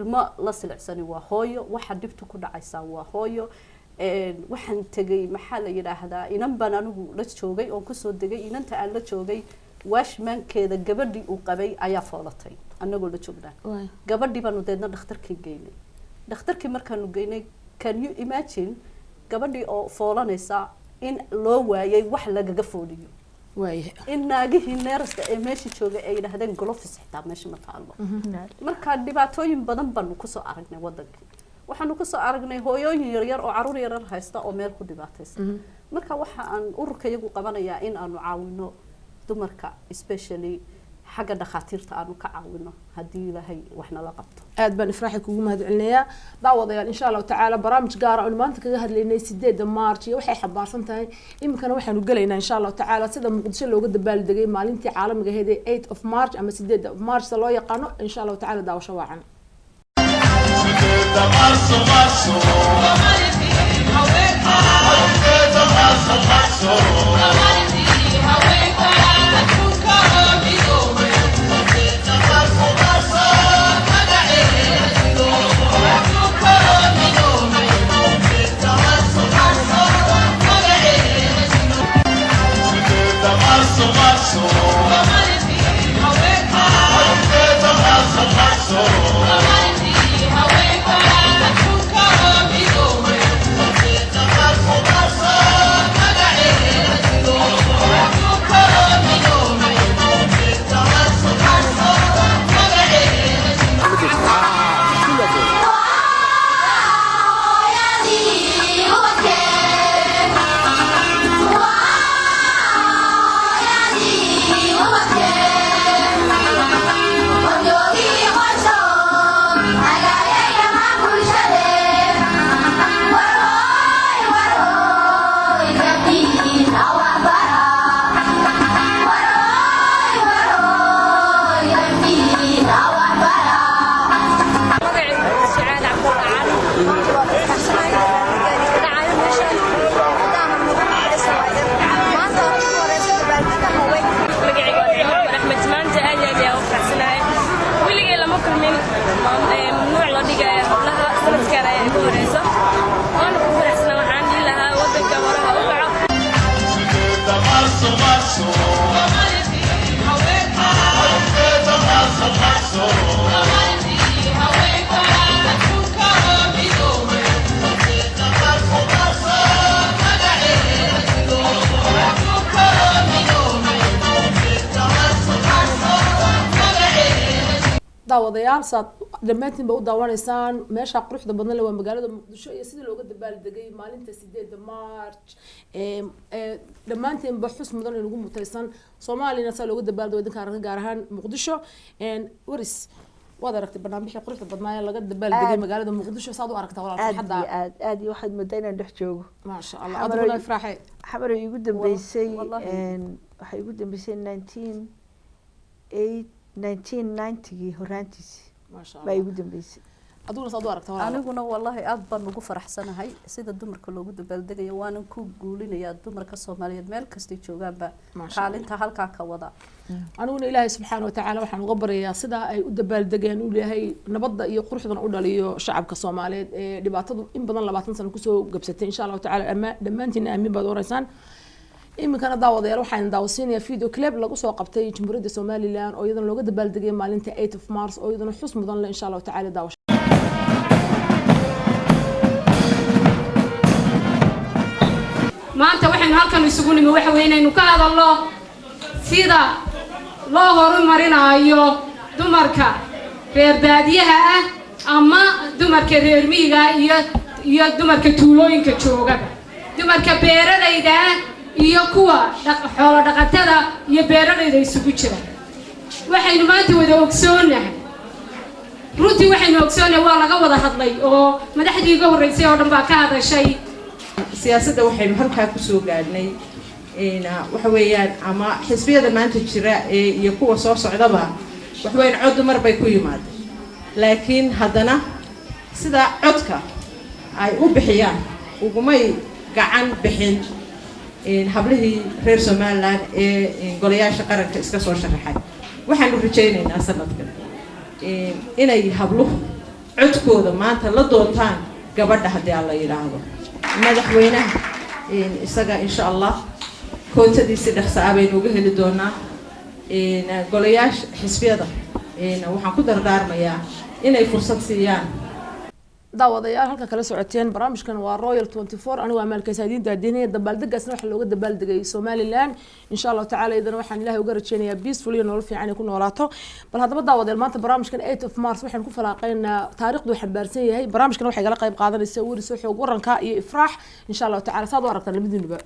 Ilmo la silicsani waa hooyo, waxa dhibta ku dhacaysaa waa hooyo. Waxaan tegay, maxaa la yidhaahdaa, inan baan anigu la joogay oon kusoo degay. Inanta aan la joogay waashmaankeeda gabadhii uu qabay ayaa foolatay anagoo la joognaa. Gabadhii baanu deedna dhakhtarkii geynay. Dhakhtarkii markaanu geynay, can you imagine, gabadhii oo foolanaysa in loo waayay wax lagaga fooliyo, in naagihii neeraska ee meesha joogay ay yidhaahdeen gloves xitaa meesha ma taalo. Marka dhibaatooyin badan baanu kusoo aragnay wadankii. Waxaanu kusoo aragnay hooyooyin yaryar oo caruur yaryar haysta oo meel ku dhibaataysan. Marka waxa aan ururka iyagu qabanayaa in aanu caawino dumarka, especially xagga dhakhaatiirta aanu ka caawino haddii Ilaahay waxnala qabto. Aad baan Ifraaxi kugu mahadcelinayaa. Daawadayaal, insha Allahu tacaala barnaamij gaara oonu maanta kaga hadlaynay 8-da March iyo waxay xambaarsan tahay, iminkana waxaanu gelaynaa insha Allahu tacaala sida Muqdisho looga dabaaldegay maalintii caalamiga ahayd ee 8 of March ama 8-da March sida loo yaqaano. Insha Allahu tacaala daawasho waacan. Marzo, marzo. Marzo, marzo. Marzo, marzo. Marzo, marzo. Magacaygu Cabdulla Cali. Maanta waa ku faraxsanahay dabaaldega ka dhacayo meeshaan haddaan mudanaha SYL. Maanta oo ugu horeysa dabaaldega haweenka. Magacayga waa Nicmo Cumar Axmed. Maanta aad iyo aad ayaan u faraxsanahay. Weligay lama kulmin mamnuuc loo dhigaya hablaha, sanadkan ayaa igu horeyso, waana ku faraxsana. Waxaan dhihi lahaa wadanka horaha u kaco. Marzo, marzo. Marzo, marzo. Daawadayaal, saad dhammaantiin ba u daawanaysaan meesha quruxda badan le waa magaalada Muqdisho iyo sidii looga dabaaldegay maalinta 8-da March ee dhammaantiinba xus mudan ee lagu mutaysan. Soomaaliyana saa looga dabaaldego waddanka aragta, gaar ahaan Muqdisho. Waris, waad aragtay barnaamijka quruxda badnaa ee laga dabaaldegay magaalada Muqdisho, saad u aragtaa walaal? Aad farxadda iyo aad aad iyo waxaad moodaa inaan dhex joogo. Maasha Allah. Xamar. Adiguna Ifraaxe? Xamar igu dambeysay Wallahi. Waxay igu dambeysay 19 8 1990-gii horaantiisi maasha baa Allah. igu dambeysay. Adiguna saad u aragtaa walaal? Aniguna wallaahi aada baan ugu faraxsanahay sida dumarka loogu dabaaldegayo, waanan ku guulinayaa dumarka Soomaaliyeed meel kastay joogaanba Maasha Allah. kaalinta halkaa ka wada. Aniguna Ilaahay subxaana watacaala waxaan uga baryayaa sidaa ay u dabaaldegeen uu Ilaahay nabadda iyo quruxdana u dhaliyo shacabka Soomaaliyeed ee dhibaatadu in badan 20 sano kusoo gabsatay insha Allahu tacala. Ama dhammaantiina aamin baad oreysaan. Iminkana daawadayaal, waxaan daawasiinayaa video clip lagu soo qabtay Jamhuuriyadda Somaliland oo iyadana looga dabaaldegay maalinta 8 of March oo iyadana xus mudan leh insha Allahu tacala. Daawasho. Maanta waxaynu halkan isugu nimi waxa weeye inaynu ka hadalno sida loo horumarinaayo dumarka reer baadiyaha ah ama dumarka reer miyiga iyo dumarka tuulooyinka joogaba, dumarka beeralayda ah iyo kuwa xoolo dhaqatada iyo beeralayda isugu jira. Waxaynu maanta wada ogsoonahay, runtii waxaynu ogsoonahay, waa laga wada hadlay oo madaxdii iga horreysay oo dhan baa ka hadashay. Siyaasadda waxaynu halkaa kusoo gaadhnay waxa weeyaan ama xisbiyada maanta jira ee iyo kuwa soo socdaba waxa weeyaan cod dumar bay ku yimaadeen, laakiin haddana sida codka ay u bixiyaan ugumay gacan bixin hablihii reer Somaliland ee golayaasha qaranka iska soo sharaxay. Waxaanu rajaynaynaa sanadkan inay habluhu Codkooda maanta la doontaan gabadha haddii aan la yidhaahdo. Madaxweynaha isaga, insha Allah, kootadiisi dhaqsa ah baynu uga heli doonaa. Golayaasha xisbiyada waxaan ku dardaarmayaa inay fursad siiyaan. Daawadayaal, halka kala socoteen barnaamijkan waa Royal 24. Anigu amaalkaysa idiin daadinaya. Dabaaldegaasna waxaa looga dabaaldegay Somaliland. Insha Allahu tacala iyadana waxaan Ilaahay uga rajeynayaa peaceful iyo nolol fiican ay ku noolaato. Bal haddaba daawadayaal, maanta barnaamijkan 8 of March waxaan ku falaaqeynaa taariikhdu xambaarsan yahay. Barnaamijkan waxay kala qayb qaadanaysa Weriso Xoog Waranka iyo Ifraax. Insha Allahu tacala saad u aragtaan labadiinuba?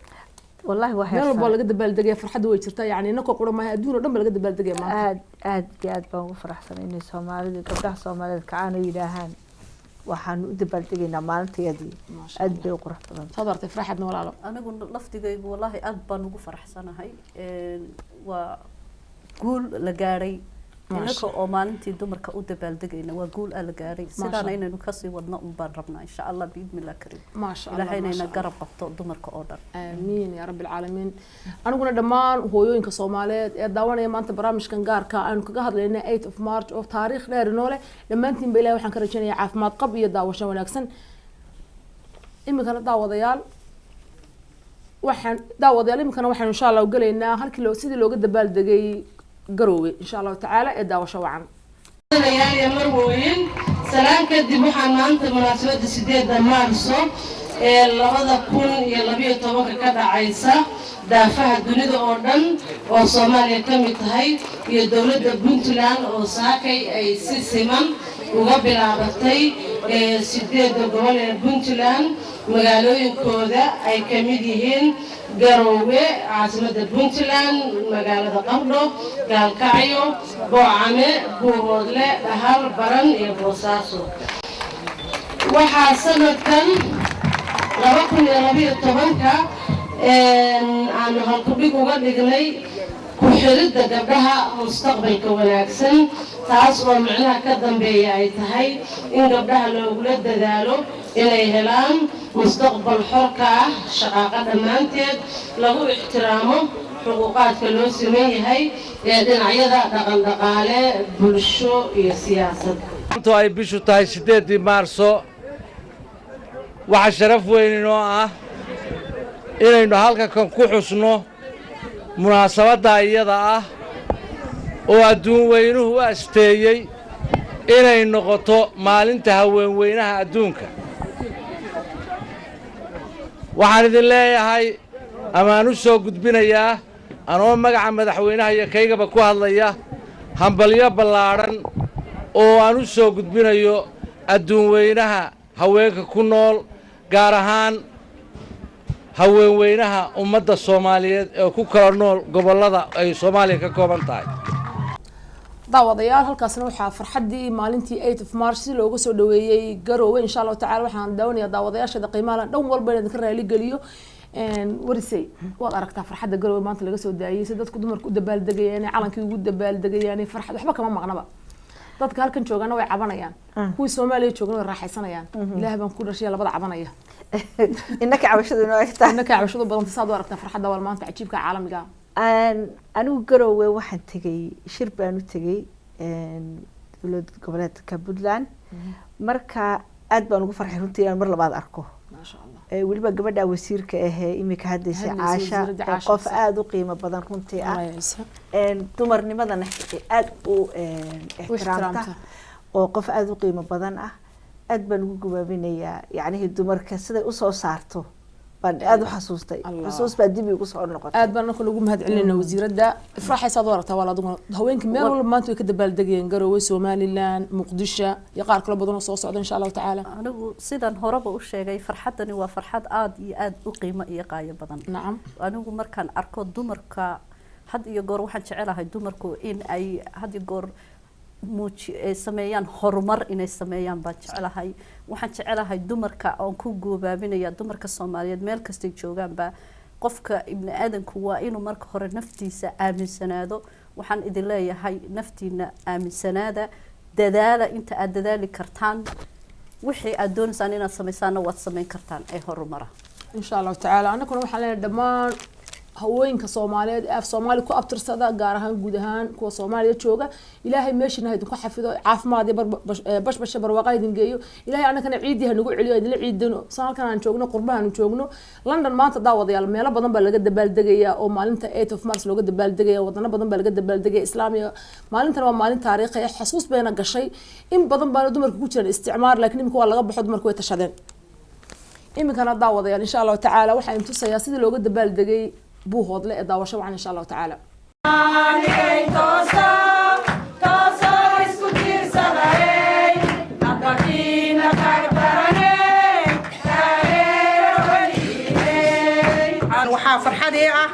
Wallahi waa meel walba laga dabaaldegaya, farxadda way jirtaa. Yani inakoo qura maaha, adduun oo dhan ba laga dabaaldegaya maanta. Aad aad iyo aad baan ugu faraxsanay inay Soomaalida, gabdhaha Soomaalida kacaan oo yidhaahaan waxaanu u dabaaldegaynaa maalintayadii. Aad bay u qurux badan. Saad aragtay, Farxadna walaalo? Anigu laftigaygu wallaahi aad baan ugu faraxsanahay. Waa guul la gaadhay inaka oo maalintii dumarka u dabaaldegayna, waa guul aa la gaadhay. Sidaana inaynu kasii wadno un baan rabnaa, insha Allah, biidni illah kariim. Maasha Allah. Ilaahayna ina garab qabto dumarka oo dhan. Aamiin yaa rabbi alcaalamiin. Aniguna dhammaan hooyooyinka Soomaaliyeed ee daawanaya maanta barnaamijkan gaarka aanu kaga hadlayna 8 of March oo taariikh dheer inoo leh, dhammaantiinba Ilahay waxaan ka rajeynayaa caafimaad qab iyo daawasho wanaagsan. Iminkana daawadayaal, waxaan daawadayaal iminkana waxaan insha Allah gelaynaa halkii loo sidii looga dabaaldegay Garoowe, insha Allahu tacaala, ee daawasho wacan. Mudanayaal marwooyin, salaan kadib, waxaan maanta munaasabadda 8-da Maarso ee 2012-ka ka dhacaysa daafaha dunida oo dhan oo Soomaaliya ka mid tahay iyo dowladda Puntland oo saakay ay si siman uga bilaabatay sideedda gobol ee Puntland, magaalooyinkooda ay ka mid yihiin Garoowe, caasimadda Puntland, magaalada Qardho, Gaalkacyo, Boocame, Buuhoodle, Dhahar, Baran iyo Boosaaso. Waxaa sanadkan 2012-ka aanu halkudhig uga dhignay ku xiridda gabdhaha mustaqbalka wanaagsan, taas oo macnaha ka dambeeya ay tahay in gabdhaha loogula dadaalo inay helaan mustaqbal xorka ah shaqaaqa dhammaanteed, lagu ixtiraamo xuquuqaadka loo siman yahay ee dhinacyada dhaqan, dhaqaale, bulsho iyo siyaasad. Maantu ay bishu tahay 8-dii Maarso, waxaa sharaf weyn inoo ah inaynu halka kan ku xusno munaasabadda iyada ah oo adduun weynuhu u asteeyey inay noqoto maalinta haweenweynaha adduunka. Waxaan idin leeyahay amaan u soo gudbinayaa, anoo magaca madaxweynaha iyo kaygaba ku hadlaya, hambalyo ballaadhan oo aan u soo gudbinayo adduun weynaha haweenka ku nool, gaar ahaan haweenweynaha ummadda Soomaaliyeed ee ku kala nool gobollada ay Soomaaliya ka kooban tahay. Daawadayaal, halkaasna waxaa farxaddii maalintii 8 of March si looga soo dhaweeyey Garoowe. Insha Allahu tacala waxaan daawanayaa daawadayaasheeda qiimaha leh dhan walba in idinka raali geliyo. Warisay, waad aragtaa farxadda Garoowe maanta laga soo daayey, si dadku dumarku u dabaaldegayaan, calankii ugu dabaaldegayaan. Farxad waxba kama maqnaba. Dadka halkan joogana way cabanayaan, kuwii Soomaaliya joogana way raaxaysanayaan. Ilaah baan ku dhashay labada cabanaya. Innaka cabashadu inoo egtaa. Innaka cabashadu badanta. Saad u aragtaa farxadda wal maanta cajiibka caalamiga? Anigu Garoowe waxaan tegey, shir baan u tegey dowlad goboleedka Puntland. Marka aad baan ugu farxay runtii inaan mar labaad arko. Maasha Allah. Weliba gabadha wasiirka ahee imika haddaysay, Hadlaysay, Caasha, wasiiradda Caasha, qof sax. Aada u qiimo badan runtii ah. Allah yaciisa. Dumarnimadana aada u ixtiraamta ixtiraamta. Oo qof aada u qiimo badan ah. Aad baan ugu gabaabinayaa, yacnihii dumarka siday usoo saarto baan aada u xasuustay. Allah. Xusuus baa dib igu soo noqotay. Aad baan anaka lagu mahad celinayna wasiiradda. Ifraaxaysaad u aragtaa walaal adiguna? Haweenka meel walba maanta way ka dabaaldegayeen, Garoowe, Somaliland, Muqdisho iyo qaar kalo badan oo soo socda, insha Allahu tacaala. Anigu sidan horeba u sheegay, farxaddani waa farxad aada iyo aada u qiimo iyo qaayo badan. Anigu markaan arko dumarka, had iyo goor waxaan jecelahay dumarku in ay had iyo goor muuji ay sameeyaan horumar, inay sameeyaan baan jecelahay. Waxaan jecelahay dumarka oon ku goobaabinaya dumarka Soomaaliyeed meel kastay joogaanba, qofka ibni aadanku waa inuu marka hore naftiisa aaminsanaado. Waxaan idin leeyahay, naftiina aaminsanaada, dadaala inta aad dadaali kartaan, wixii aad doonaysaan inaad samaysaanna waad samayn kartaan ee horumara. Insha Allahu tacaala anaguna waxaan leenahay dhammaan Haweenka Soomaaliyeed ee af Soomaali ku abtirsada, gaar ahaan guud ahaan kuwa Soomaaliya jooga, Ilaahay meeshina ha idinku xafido, caafimaad iyo bashbasha barwaaqa idin geeyo. Ilaahay annagana ciidii ha nagu celiyo, idinla ciidano san halkan aan joogno, qurbaha aanu joogno London. Maanta daawadayaal, meelo badan baa laga dabaaldegaya oo maalinta 8 of March looga dabaaldegaya. Wadano badan baa laga dabaaldegaya Islaamiya. Maalintan waa maalin taariikhi ah, xasuus bayna gashay. In badan baana dumarka ku jiraan isticmaar, laakiin imika waa laga baxo, dumarku way tashadeen. Iminkana daawadayaal, insha Allahu tacaala waxaan tusayaa sidii looga dabaaldegay Buuhoodle ee daawasho wacan, insha Allahu tacaala. Waxaa farxadii ah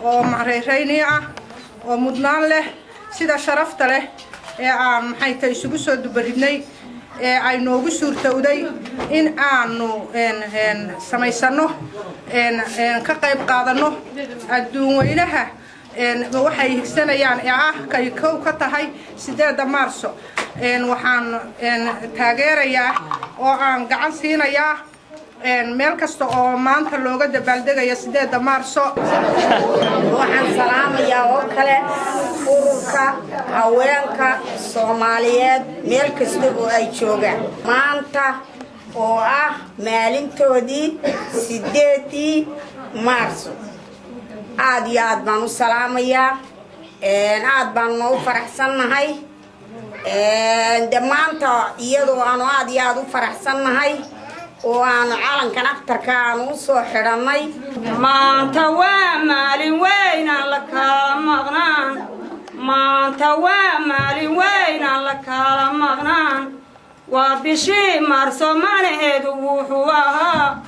oo mareeraynii ah oo mudnaan leh sida sharafta leh ee aan maxay tahay isugu soo dubaridnay ee ay noogu suurtowday in aanu samaysano, ka qayb qaadano adduun weynaha waxay higsanayaan ee ah kay kow ka tahay 8-da Maarso. Waxaan taageerayaa oo aan gacan siinayaa meel kasta oo maanta looga dabaaldegayo 8-da Maarso. Waxaan salaamayaa oo kale ururka haweenka Soomaaliyeed meel kasta oo ay joogaan, maanta oo ah maalintoodii 8-dii Maarso. Aad iyo aad baan u salaamayaa, aad baanuna u faraxsannahay de maanta, iyadoo aanu aad iyo aad u faraxsannahay oo aanu calankan akhtarka aanu u soo xidhannay. Maanta waa maalin weyn aan la kala maqnaan, maanta waa maalin weyn aan la kala maqnaan. Waa bishii Maarso, macnaheedu wuxuu ahaa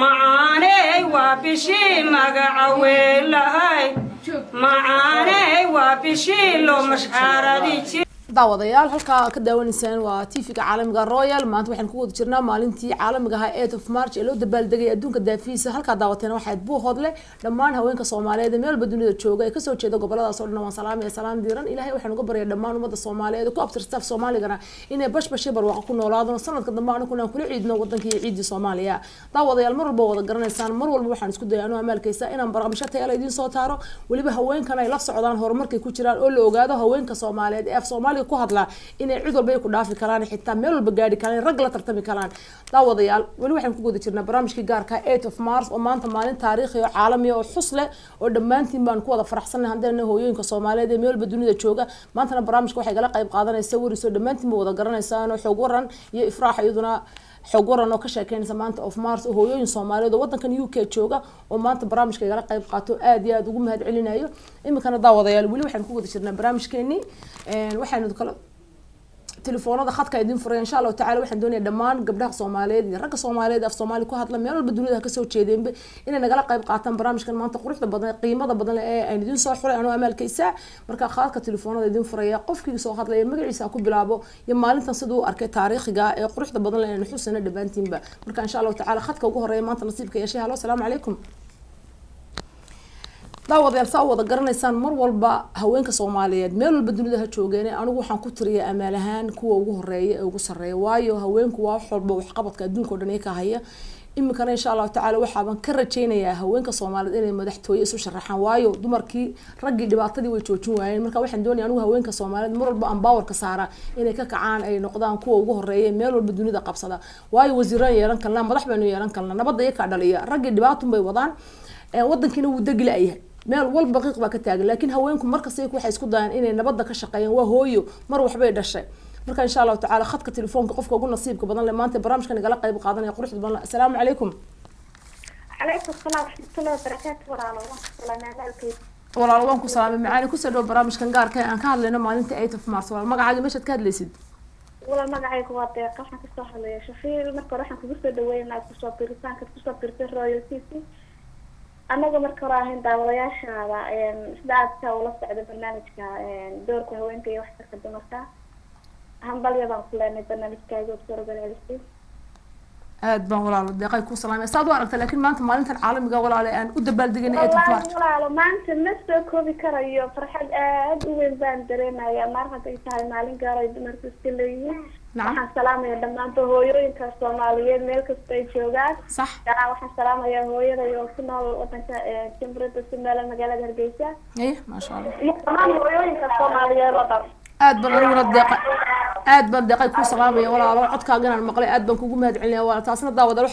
macaaney, waa bishii magaca weyn lahay macaaney, waa bishii loo mashxaaradi jir. Daawadayaal, halkaa ka daawanaysaan waa TV-ga caalamiga Royal. Maanta waxaan ku wada jirnaa maalintii caalamiga ahaa 8 of March ee loo dabaaldegay adduunka daafihiisa. Halkaa daawateena waxayd Buuhoodle. Dhammaan haweenka Soomaaliyeed ee meel walba dunida jooga ee kasoo jeeda goboladaas oo dhan waan salaamaya, salaam diiran. Ilaahay waxaan uga baryaa dhammaan ummadda Soomaaliyeed ee ku abtirsta af Soomaaligana inay bashbashay barwaaqo ku noolaadano, sanadka dambe anaguna aan kula ciidno wadankii iyo ciidii Soomaaliya. Daawadayaal, mar walba wada garanaysaan, mar walba waxaan isku daya anuu amaalkaysa inaan barnaamijyo tayo leh idiin soo taaro, weliba haweenkan ay la socdaan horumarkay ku jiraan oo la ogaado haweenka Soomaaliyeed ee af Soomaaliga ku hadlaa inay cid walba ay ku dhaafi karaan, xitaa meel walba gaadhi karaan, rag la tartami karaan. Daawadayaal, weli waxaan ku guda jirnaa barnaamijkii gaarka 8 of March oo maanta maalin taariikhi oo caalami oo xus leh oo dhammaantiin baan ku wada faraxsannahay haddana hooyooyinka Soomaaliyeed ee meel walba dunida jooga. Maantana barnaamijka waxay gala qayb qaadanaysa weriso dhammaantiin ba wada garanaysaan oo xoog waran iyo Ifraax, iyaduna xoog waran oo ka sheekeynaysa maanta of Mars oo hooyooyin Soomaaliyeed oo wadankan UK jooga oo maanta barnaamijka igala qayb qaato, aad iyo aad ugu mahad celinayo. Iminkana daawadayaal, weli waxaan ku wada jirnaa barnaamijkeenii. Waxaynu kala telefoonada khadka idin furay, insha Allahu tacaala. Waxaan doonayaa dhammaan gabdhaha Soomaaliyeed iyo ragga Soomaaliyeed af Soomaali ku hadla meel walba dunida ha kasoo jeedeenba inay nagala qayb qaataan barnaamijkan maanta quruxda badan ee qiimada badan ee aan idin soo xuray anoo amaalkaysa. Marka khadka telefoonada idin furaya, qofkii soo hadlaya magaciisa ha ku bilaabo iyo maalintan siduu u arkay taariikhiga ee quruxda badan leh aynu xusana dhammaantiinba. Marka insha Allahu tacaala khadka ugu horeeya maanta nasiibka yeeshay. Halo, asalaamu calaykum. Daawadayaal, saa wada garanaysaan, mar walba haweenka Soomaaliyeed meel walba dunida ha joogeen, anigu waxaan ku tiriyaa amaal ahaan kuwa ugu horeeya ee ugu sarreeya, waayo haweenku waa wax walba, waxqabadka adduunka oo dhan ka haya. Iminkana insha Allahu tacaala waxaaban ka rajaynayaa haweenka Soomaaliyeed inay madaxtooye isu sharaxaan, waayo dumarkii raggii dhibaatadii way joojin waayeen. Marka waxaan doonaya anigu haweenka Soomaaliyeed mar walba aan powerka saara inay ka kacaan, ay noqdaan kuwa ugu horeeya meel walba dunida qabsada, waayo wasiiraan yeelan karnaa, madax baynu yeelan karnaa, nabadda iyakaa dhaliya. Raggii dhibaatun bay wadaan, wadankiina wuu degi la-yahay, meel walba qiiq baa ka taagan, laakiin haweenku markasta iyagu waxay isku dayaan inay nabadda ka shaqeeyaan. Waa hooyo, mar waxbay dhashay. Marka insha Allahu tacaala khadka telefoonka qofka ugu nasiibka badan leh maanta barnaamijkan igala qayb qaadanaya quruxda badan leh. Asalaamu calaykum. Calaykum asalaam waraxmatullahi wabarakaatu. Walaalo, waan ku salaamay amaalkeyda. Walaalo, waan ku salaamay macaani. Kusoo dhow barnaamijkan gaarka ee aan ka hadlayno maalinta 8 of March. Walaal, magacaaga, meeshaad ka hadlaysid? Walaal, magacaygu waa Deeqa, waxaan kasoo hadlaya Shafiil. Marka hore waxaan kugu soo dhaweynaa kusoo biritaanka kusoo birtay Royal TV. Annaga marka hore ahayn daawadayaashaada sida aadka ula socda barnaamijka doorka haweenka iyo waxtarka dumarka. Hambalya baan ku leenay barnaamijkaaga soo rogalcelisay. Aad baan walaalo Deeqay ku salaamay. Saad u aragta laakiin maanta maalintan caalamiga, walaale, aan u dabaaldeganay 8 of Wallaahi March? Walaalo, maanta ma soo koobi karayo, farxad aad u weyn baan dareemayaa maar hadday tahay maalin gaar ay dumarku iska leeyihiin. Nacam. Waxaan salaamayaa dhammaanba hooyooyinka Soomaaliyeed meel kasta ay joogaan. Sax. Waxaan salaamayaa hooyaday oo ku nool wadanka Jamhuuriyadda Somaliland, magaalada Hargeysa. Aye, maasha Allah. Iyo dhammaan hooyooyinka Soomaaliyeed oo dhan. Aad baan aniguna Deeqa, aad baan Deeqay kuu salaamaya walaalo. Codkaaga inaan maqlay aad baan kugu mahad celinaya. Waa taasna daawada waxay